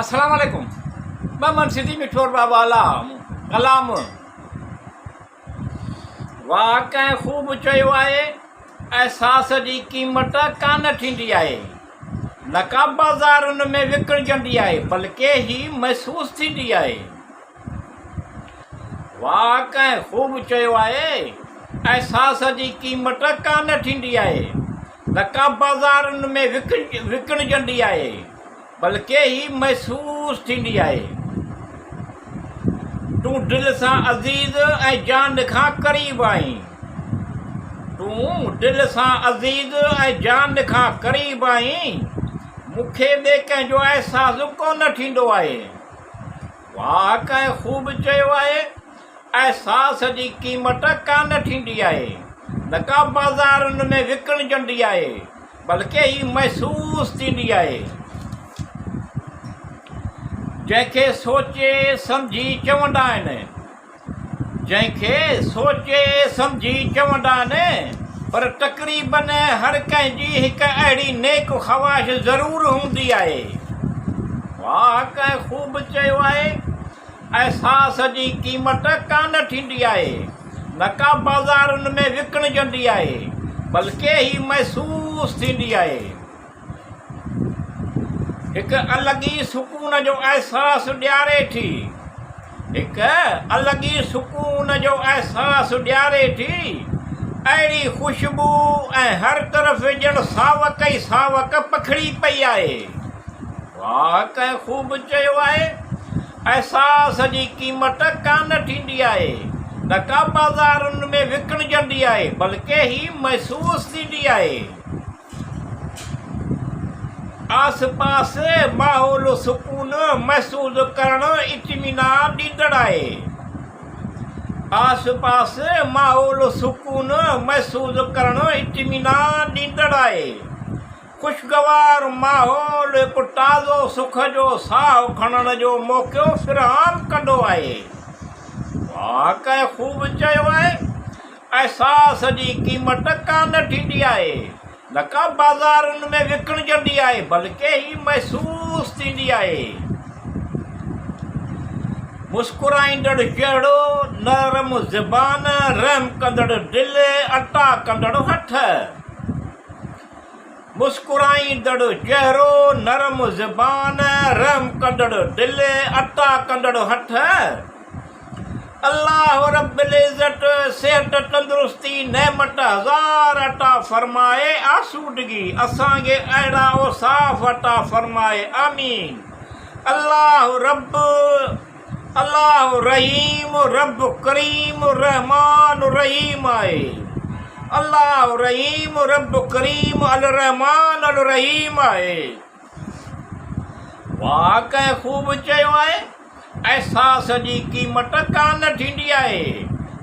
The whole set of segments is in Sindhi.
السلام عليڪم ٻمن سنڌي مٺور بابا الله ڪلام واھ ڪنهن خوب چيو آهي احساس جي قيمت ڪانه ٿيندي آهي نه ڪا بازارن ۾ وڪڻجندي آهي بلڪه هي محسوس ٿيندي آهي واھ ڪنهن خوب چيو آهي احساس جي قيمت ڪانه ٿيندي آهي نه ڪا بازارن ۾ وڪڻجندي آهي، بلڪه هي محسوس ٿيندي آهي. تون دل سان عزيز ۽ جان کان قريب آهين. تون دل سان عزيز ۽ جان کان قريب آهين، مون کي ٻئي ڪنهن جو احساس ڪونه ٿيندو آهي. واهه ڪنهن خوب چيو آهي. احساس جي قيمت ڪانه ٿيندي آهي، نه ڪا بازارن ۾ وڪڻجندي آهي، بلڪه هي محسوس ٿيندي آهي. جنهن کي سوچي سمجهي چوندا آهن، جنهن کي سوچي سمجهي چوندا آهن، پر تقريبن هر ڪنهن جي هڪ اهڙي نيڪ خواهش ضرور هوندي آهي. واهه ڪنهن خوب چيو آهي. احساس جي قيمت ڪانه ٿيندي آهي، نه ڪا بازارن ۾ وڪڻجندي آهي، بلڪه هي محسوس ٿيندي آهي. هڪ الڳ ئي سڪون جو احساس ڏياري ٿي. هڪ الڳ ئي سڪون جو احساس ڏياري ٿي. اهڙي خوشبو ۽ هر طرف ڄڻ ساوڪ ئي ساوڪ پکڙي پئي آهي. واهه ڪنهن خوب چيو آهي. احساس جي قيمت ڪانه ٿيندي آهي، نه ڪا بازارن ۾ وڪڻجندي آهي، بلڪه هي محسوس ٿيندي آهي. آس پاس ماحول سڪون محسوس ڪرڻ اطمينان ڏيندڙ آهي. آس پاس ماحول سڪون محسوس ڪرڻ اطمينان ڏيندڙ آهي. خوشگوار ماحول هڪ تازو سک جو ساهه کڻڻ جو موقعو فراهم ڪندو آهي. واهه ڪنهن خوب چيو آهي، احساس جي قيمت ڪانه ٿيندي آهي، نه ڪا بازارن ۾ وڪڻجندي آهي، بلڪه هي محسوس ٿيندي آهي. مسڪرائيندڙ چهرو، نرم زبان، رحم ڪندڙ دل، عطا ڪندڙ هٿ. مسڪرائيندڙ چهرو، نرم زبان، رحم ڪندڙ دل، عطا ڪندڙ هٿ. الله رب العزت صحت تندرستي نعمت هزار عطا فرمائي آسودگي اسان کي اهڙا اوصاف عطا فرمائي آمين الله رب الله رحيم رب ڪريم الرحمان الرحيم آهي. الله رحيم رب ڪريم الرحمان الرحيم آهي. واهه ڪنهن خوب چيو آهي احساس جي قيمت ڪانه ٿيندي آهي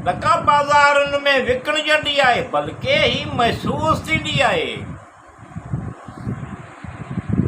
نه ڪا بازارن ۾ وڪڻجندي آهي بلڪه هي محسوس ٿيندي آهي.